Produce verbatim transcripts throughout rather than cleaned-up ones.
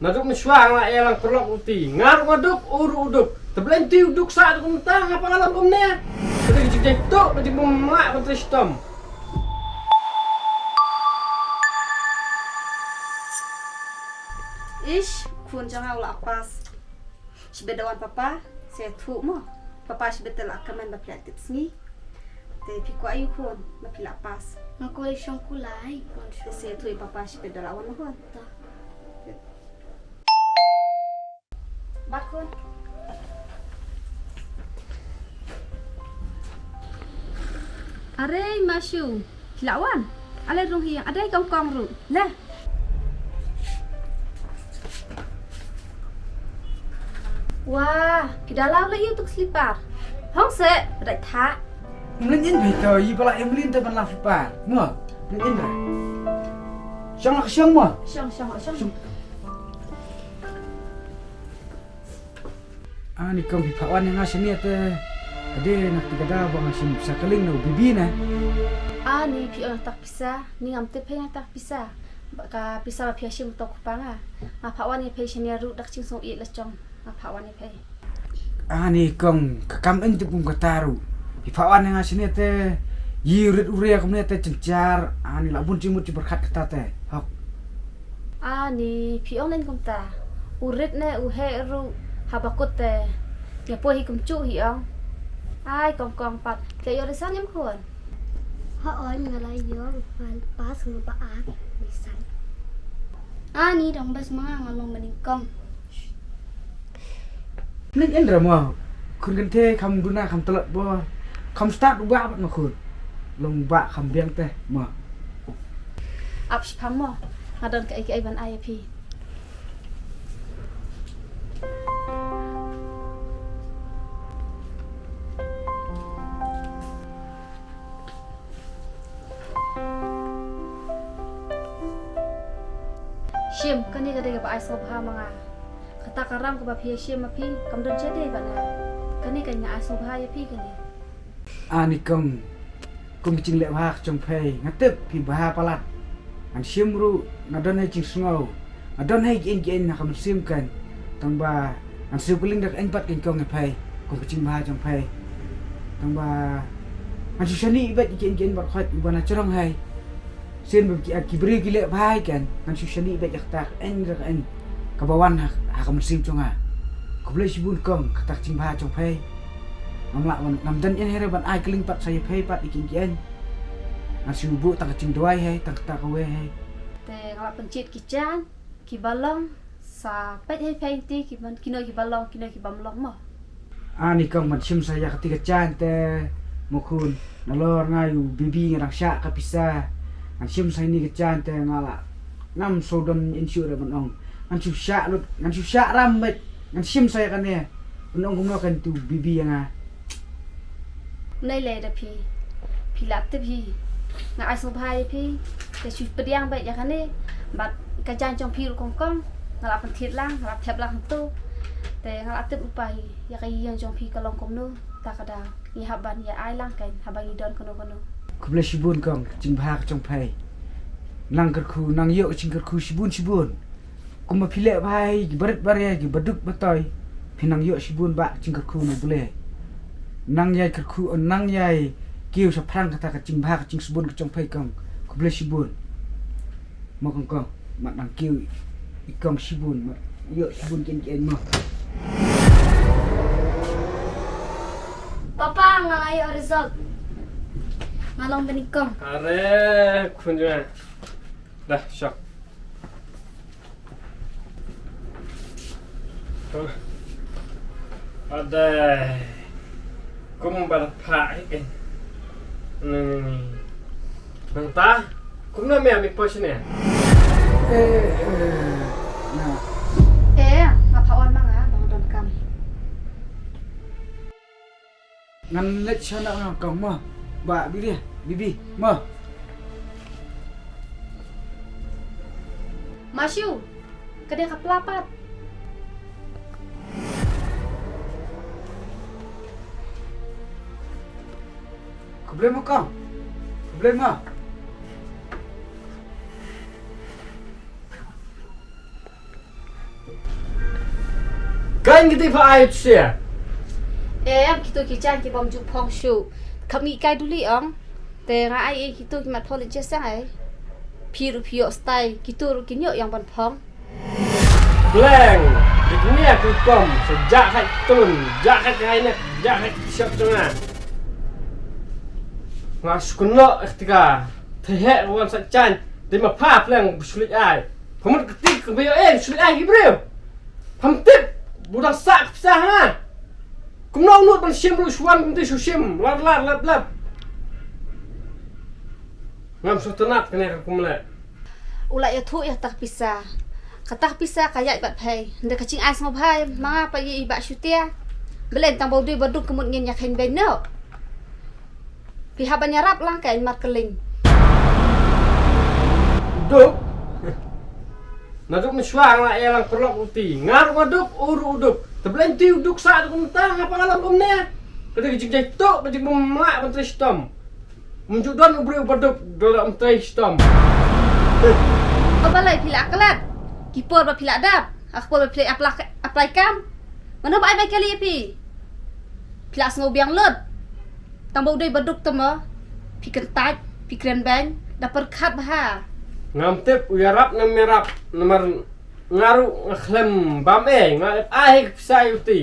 Naduh mynshuwa nga ïalang paralok u ti. Nga ruh nga duk, u ruh u duk. Te balei u ti u duk sah duk mynta, nga pat nga long kumne. Ka dei ka jingjia tuk, ka jingbym lah ban trei shitom. Ish, khun jong nga u la pass. Shibit da wan papa, sa ïathuh mo. Papa shibit te la kmen ba phi la tip sngi. Te phi kwah aïu khun, ba phi la pass. Nga kwah shong kulai, khun. Te shong. Sa ïathuh ïa papa shibit da la wan mo khun. Ta. Bat khun. Are, Mashu. Phi la wan? Ale rung hi, ade kong kong ru. Le. Wah, phi da la u la ïoh tuk slipar. Hong se, rai tha. Mlin in bhi to, i bala em lin te ban la slipar. Mo, mlin in ra. Shong la shong mo. Shong, shong, shong. Shong. Ani kong phi phah wan ïa nga shane te. Ade na kti ka da ba nga shim sa kaling na u bibi na. Ani phi ong tak pisa, ni ngam tip phi ong tak pisa. Ba ka pisa ba phi shim to ku pa nga. Nga phah wan ïa phi shane ruh dak ching song i la chong. Nga phah wan ïa phi. Ani kong ka kam in tip kum ka taru. Phi phah wan ïa nga shane te. Yi rit u ria kumne te chenchar. Ani la bun chimut chi berkhat kata te. Hok. Ani, phi ong len kumta. U rit ne u heh ruh haba kut te. Ïa poi hi kumjuh hi ong. Ai kong kong pat. Te ïoh resign em khun? Ha oi nga la ïoh, nga pass nga ba ar resign. Ani dang bes ma nga, nga long mynnyngkong. Ning in ra mo. Khun kynthei kham duna kham tlot bor. Kham stad u bah bad ma khun. Long bah kham biang te mo. Ap shipang mo. Nga don kaei kaei ban ai ïa phi. Shim, kane ka dei kaba ai sngewbha ma nga. Kata ka ram kaba phi ïa shim ma phi, kam don sha dei bad nga. Kane ka nga ai sngewbha ïa phi kane. Ani kong, kong ka jingleh bha ka jong phi, nga tip phi bha palat. Ngan shim ruh, nga don ha jingsngew. Nga don ha ki ïing ki ïing na ka mynsiem kan. Tang ba ngan siew kylling da ka ïing bad ka ïing kong ïa phi, kong ka jingbha jong phi. Tang ba ngan shu shaniah bad ki ïing ki ïing bad khoit uba na jrong hai. Sien ba ki, ki briew ki leh bha hi kan, ngan shu shaniah bad ïa kata ka ïing da ka ïing kaba wan ha, ha ka mynsiem jong nga. Khublei shibun kong, kata ka jingbha jong phi. Ngam lah ban, ngam don ïing hi re ban ai kylling pat sa ïa phi pat ïa ki ïing ki ïing. Ngan shu buh tang ka jingduwai hai, tang kata kawei hai. Te nga la pynjhieh ki jaiñ kiba long, sa peit hai peit te kiba, kino kiba long, kino kibym long mo. Ani kong ban shim sa ïa kati ka jaiñ te mo khun. Nalor nga ïa u bibi nga dang shah ka pisa. Ngan shim sa ïa kani ka jaiñ te nga la ngam shu don in shu re ban ong. Ngan shu shah lut, ngan shu shah ram met, ngan shim sa ïa kane. Ban ong kumno kan tu bibi ïa nga. Nai le da phi. Phi la tip hi. Nga ai sngewbha ïa phi. Te shu pdiang bad ïa kane. Bad ka jaiñ jong phi ruh kong kong. Nga la pynthied lang, nga la thep lang hangto. Te nga la tip u pa hi. Ïa ka ïing jong phi ka long kumno. Ta ka daw. Ngi hap ban ïa ai lang kan. Haba ngi don kano kano. Khublei shibun kong. Jingbha ka jong phi. Nang kyrkhu, nang ïoh jingkyrkhu shibun shibun. Kumba phi leh bha ïa ki barit baria ki baduk batoi. Phi nang ïoh shibun ba jingkyrkhu na u Blei. Nang ïai kyrkhu, nang ïai kiew shaphrang kata ka jingbha ka jingsbun ka jong phi kong. Khublei shibun. Mo kong kong, mat nang kiew i kong shibun, mat ïoh shibun kin kin mo. Papa, nga la ïoh result. Nga long bani kong. Are khun jong nga. Dah, shok. Adai. Kum ba la phah hi ke. Ni, ni, ni. Nangta, kumno me ami pos ne? Eh, eh, na. Eh, nga phah wan ma nga, ba nga don kam. Ngan leit shana nga kong mo. Ba bibi, bibi mo. Mashu, ka dei ka pla pat. Khublei mo kong. Khublei mo. Kan kiti pha ai tsia. Em, kito ki jaiñ ki bym ju phong shuh. Kham ngi kai duli ong. Te nga ai e kito ki mat phong le jesang ai. Phi ruh phi ïoh stai, kito ruh ki ñiuh ïang ban phong. Blang, di kñia ki kom, sejak hai tun, jak hai hai nek, jak hai siap tengah. Nga sukun lo ektika, tehek wan sa chan, di ma pha blang bsulik ai. Phamut kti ka bayo eh, bsulik ai ki briew. Pham tip, budang sa ka pisa ha. Kumno nut ban shim ruh shuan kumti shu shim, lar lar lap lap. Ngam sngewtynnat kane ka kumne. U la ïathuh ïa kata ka pisa. Kata ka pisa ka ïaid bad phai. Nda ka jingai sngewbha ma nga pat ïa i Bah Shutia. Belen tang ba u dei ba duk ka mut ngin ïa kheiñ beiñ noh. Phi hap ban ïarap lang ka mar ka lieng. Duk. Naduh mynshwa nga la ïa lang paralok u ti. Nga ruh nga duk, u ruh u duk. Te belen ti u duk sa duk mynta nga pa nga long kumne. Ka dei ka jingjai tuk, ka jingbym lah ban trei shitom. Mynjur don u briew ba duk, dol ym trei shitom. Ko balei phi la klet? Ki por ba phi la dap, ha ka por ba phi la apply, apply kam. Mano ba ai bai kali ïa phi? Phi la sngew biang lut. Tang ba u dei ba duk te mo. Phi kyntait, phi kren beiñ, da pyrkhat bha. Ngam tip u ïarap ne ym ïarap, namar nga ruh nga khlem bam eh, nga leh ai ka pisa ïa u ti.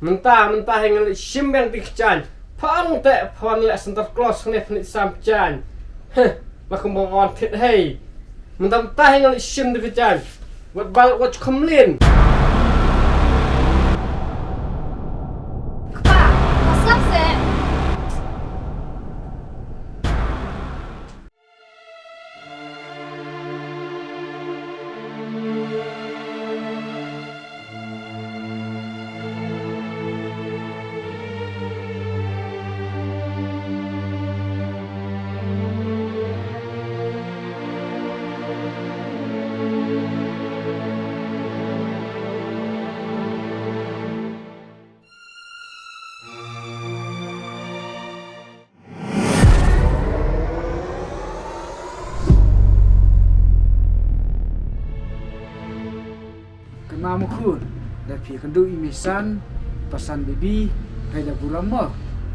Mynta, mynta hi nga leh shim biang ti ka jaiñ. Phong te phong leh Santa Claus ne pynit sam jaiñ. Heh, la kum ba wan thit hei. Mynta, mynta hi nga leh shim ti ka jaiñ. Wat bal, wat kham lin. Kpa, pas lap se. Kynmaw mo khun, da phi kynduh i Meisan, Pasan Bibi, hei da burom mo.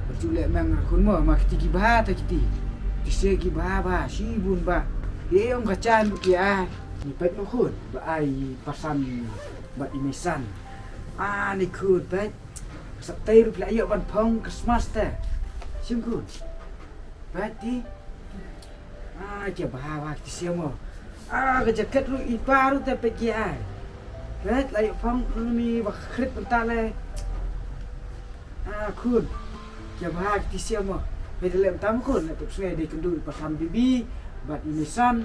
Ba ju leh meng ra khun mo, ma kiti ki bha ta kiti. Kiti se ki bha bha, shibun bha. Ye ong ka jan ki ai. Ni peit mo khun, ba ai Pasan bad i Meisan. Ah, ni khun peit. Sa tei ruh phi la ïoh ban phong Christmas te. Shim khun. Peit ti. Ah, ki bha bha kiti siam mo. Ah, ka jaket ruh i pa ruh te peit ki ai. Peit la ïoh phong ruh ni ba khrit pynta le. Ah, khun. Ki bha kiti siam mo. Peit le tam khun, le peit sngai dei kynduh i Pasan Bibi bad i Meisan.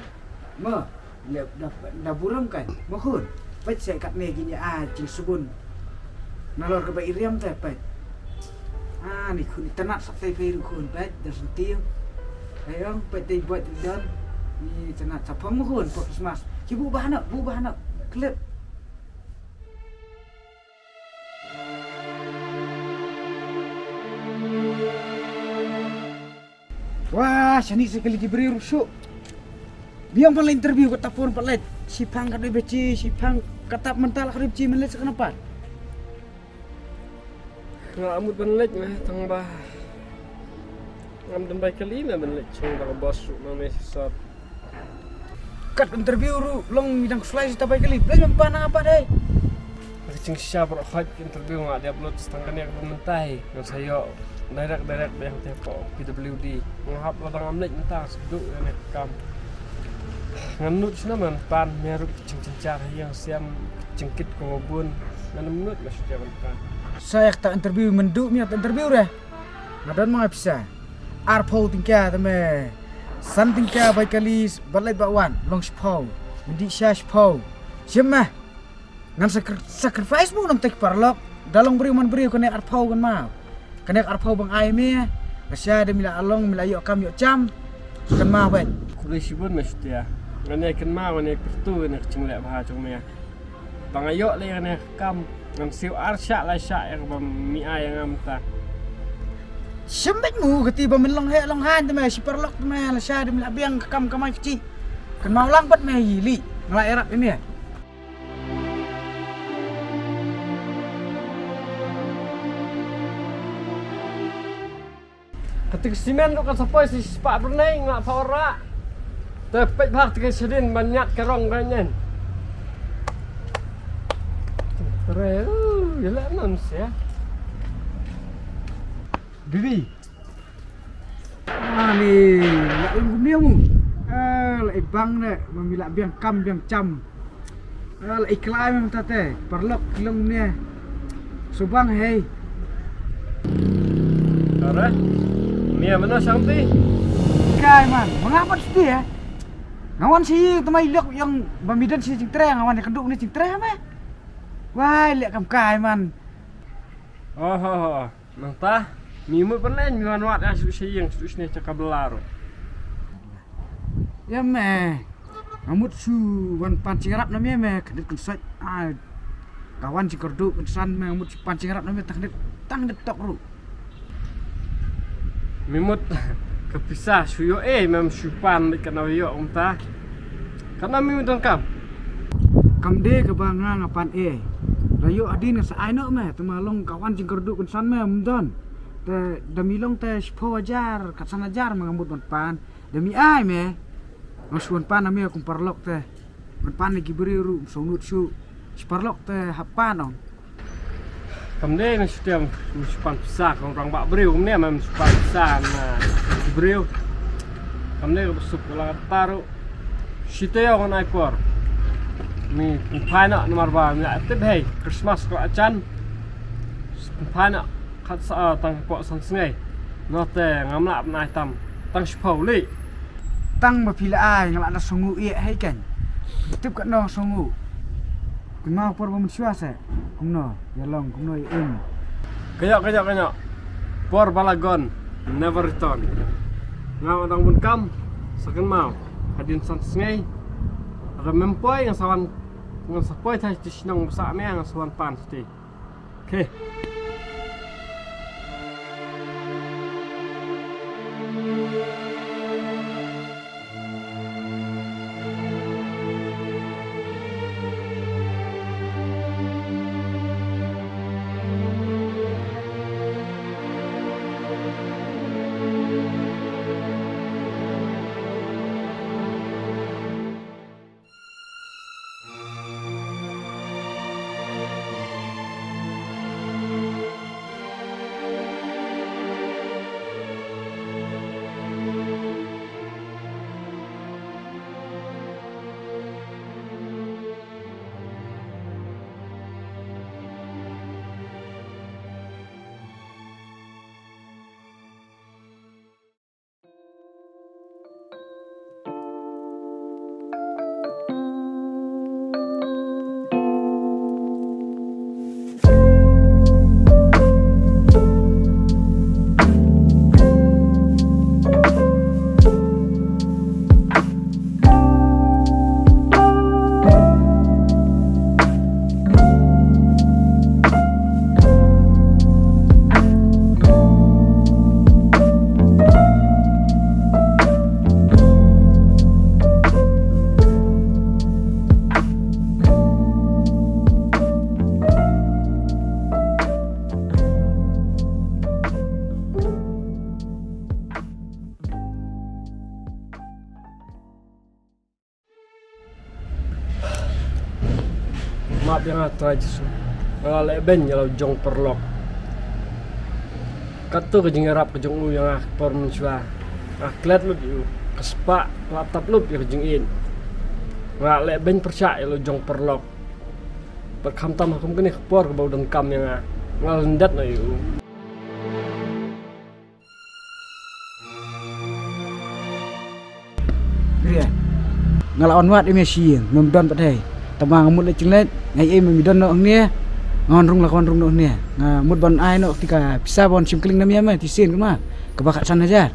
Mo. Leh da, da burom kan, mo khun. Peit sa katne kine a jingsbun. Nalor kaba i riam te peit. Ah, ni khun, itynnat sa tei peit ruh khun, peit da sentiu. Ayong peit tei buat don. Ni tynnat sa phong mo khun, phong Christmas. Ki buh bha noh, buh bha noh. Klep. Wah, shani sa kali ki briew ruh shuh. Biang ban la interview kata por pat leit. Shipang ka dei bechi, shipang kata mental ka dei bechi, men leit sa kena pat. Nga amut ban leit meh, tang ba ngam dang bai kali meh ban leit, tang ba ka boss ruh ma me shisar. Kat interview ruh long midang slai sita bai kali. Blei mem pan nga pat dei. Ka jingshisha baroh khoit interview nga dei upload tang kane ka mynta hi. Ngan sa ïoh direct direct biang te hapoh P W D. Nga hap la dang am leit mynta sduk ïa ne kam. Ngan nud sna man pan me ruh jingchynchar ïa nga siam jingkit ko bun. Ngan nud ma sduk mynta. Sa ïa kata interview myndu me ïa kata interview re. Nga don ma nga pisa. Arphew tyngka te me. San tyngka bai kali, ba leit ba wan, long shiphew. Myndi sha shiphew. Shim meh. Ngan sakri-, sacrifice mo nang tek paralok. Da long briew man briew kane arphew kan ma. Kane arphew bang ai me. Ka sha de mi la along, mi la ïoh kam ïoh jam. Kan ma bai. Khublei shibun me shutia. Ngane kan ma, ngane pertu, ngane kching leh bha jong me. Ba nga ïoh leh ïa kane ka kam, ngam siew ar shah lai shah ïa kaba mi ai ïa nga mynta. Shim beit mo kati ba men long heh long haiñ te me, shi paralok te me, la shah de me la biang ka kam kamai kti. Kynmaw lang pat me ïa li, nga la ïarap ïa me. Te ka simen ruh kan sa poi shi spah bernai nga pha ora. Te peit bha te ka shadien ban ñiad ka rong ka ñen. Re, uh, ya la nan sia. Bibi. Ani, la ung kumne mu. Ah, la i bang ne, mami la biang kam biang cham. Ah, la i klai mem tate, parlok kilong ne. Subang hei. Tare. Mia mana sangti? Kai man, mengapa sedih ya? Ngawan si temai lok yang bamidan si jingtre, ngawan yang keduk ni jingtre me. Wai, lek kam kai man. Oh, oh, oh. Nangta, mi mut pynlen mi wan wad ïa shu sha ïing shu shne cha ka bla ruh. Ïa me. Nga mut shu wan pan chingrap na me me khnit kynsoit. Ai. Ka wan chi kyrduh kynsan me nga mut shu pan chingrap na me tang khnit tang khnit tok ruh. Mi mut ka pisa shu ïoh eh mem shu pan bad ka na ïoh kumta. Ka na mi mut don kam. Kam dei kaba nga nga pan eh. La ïoh hadien nga sa ai noh me te ma long ka wan jingkyrduh kynsan me mem don. Te da mi long te shiphew hajar khatsan hajar me nga mut ban pan. Da mi ai me. Nga shu wan pan na me kum parlok te. Wan pan na ki briew ruh shu ngut shu. Shi parlok te hap pan ong. Kam dei na shu tem shu pan pisa kum rang bak briew kum ne mem shu pan pisa na ki briew. Kam dei ka suk la ta ruh. Shi te ïoh ngan ai por. Mi kum phai na namar ba mi la tip hei Christmas ko achan. Kum phai na khat sa tang ko san sngai. No te ngam lah ban ai tam tang shiphew li. Tang ba phi la ai nga lah na sngew ïeh hei kan. Tip kat nong sngew. Kumno por ba mynshuwa se. Kumno ïa long kumno ïa im. Kynnoh kynnoh kynnoh. Por ba la gone never return. Nga ma dang bun kam sa kynmaw. Hadien san sngai. Ada mem poi nga sa wan nga sa poi thai ti shnong ba sa me nga sa wan pan ti. Okay. Map ïa nga Trai Jisu. Nga la leh beiñ ïa la u jong paralok. Katto ka jingïarap ka jong u ïa nga ka por mynshuwa. Nga klet lut ïa u. Ka spah la tap lut ïa ka jingïeit. Nga la leh beiñ pyrshah ïa la u jong paralok. Bad khamtam ha kum kane ka por kaba u donkam ïa nga. Nga la lyndet noh ïa u. Ria. Nga la wan wad ïa me shi ïing, mem don pat hei. Tangba nga mut leit jingleit, nga ïohi me mi don noh hangne. Nga wan rung la ka wan rung noh hangne. Nga mut ban ai noh kti ka pisa ban shim kling na me me, ti sien kumno. Kaba khatsan hajar.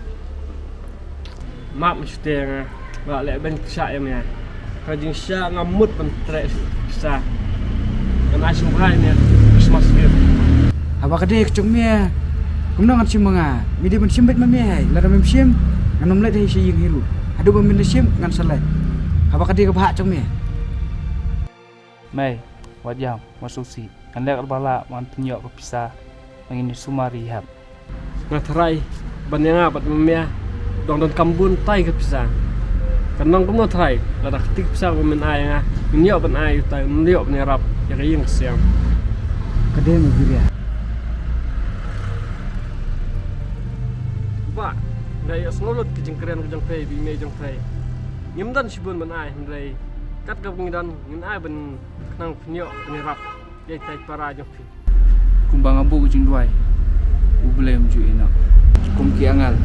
Map me shu te nga, nga la leh beiñ pyrshah ïa me. Ka jingshisha nga mut ban treh pisa. Ngan ai sngewbha ïa me Christmas gift. Haba ka dei ka jong me, kumno ngan shim ma nga? Me dei ban shim beit ma me hei. Lada mem shim, ngan ym leit hei sha ïing hi ruh. Haduh ba men da shim ngan sa leit. Haba ka dei ka bhah jong me. Mei, wat ïam, wat sngewsih. Ngan leh katba lah ban pynïoh ka pisa ba ngin ïa sumar ïa hep. Nga tharai Ban ïa nga bad ma mia dang don kam bun tai ka pisa. Kan long kumno trai, lada kti ka pisa ba men ai ïa nga, ngin ïoh ban ai utai, ngin ïoh ban ïarap ïa ka ïing ka sem. Ka dei ma Biria. Bah, nga ïohsngew lut ka jingkren ka jong phi, ba i mei jong phi ngim don shibun ban ai, hynrei kat kaba ngi don ngin ai ban khnang phin ïoh ban ïarap ïa itai para jong phi. Kumba nga buh ka jingduwai, U Blei um ju ïehnoh. Kum ki angel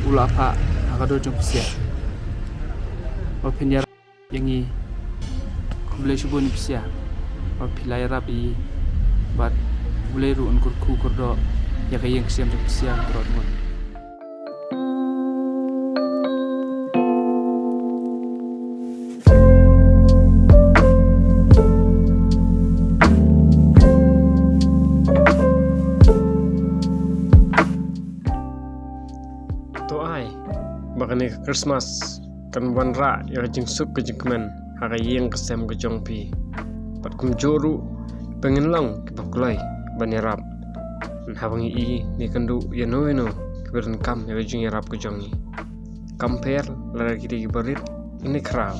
u la phah ha ka dur jong phi sha, ba phin ïarap ïa ngi. Khublei shibun ïa phi sha ba phi la ïarap ïa ngi. Bad U Blei ruh un kyrkhu kyrdoh ïa ka ïing ka sem jong phi sha baroh ngut. To ai ba kane ka Christmas kan wanrah ïa ka jingsuk ka jingkmen ha ka ïing ka sem ka jong phi. Bad kumjuh ruh ba ngin long kiba kloi ban ïarap. Haba ngi ïohi ne kynduh ïano ïano kiba donkam ïa ka jingïarap ka jong ngi. Kam pher lada ki dei kiba rit ne khraw.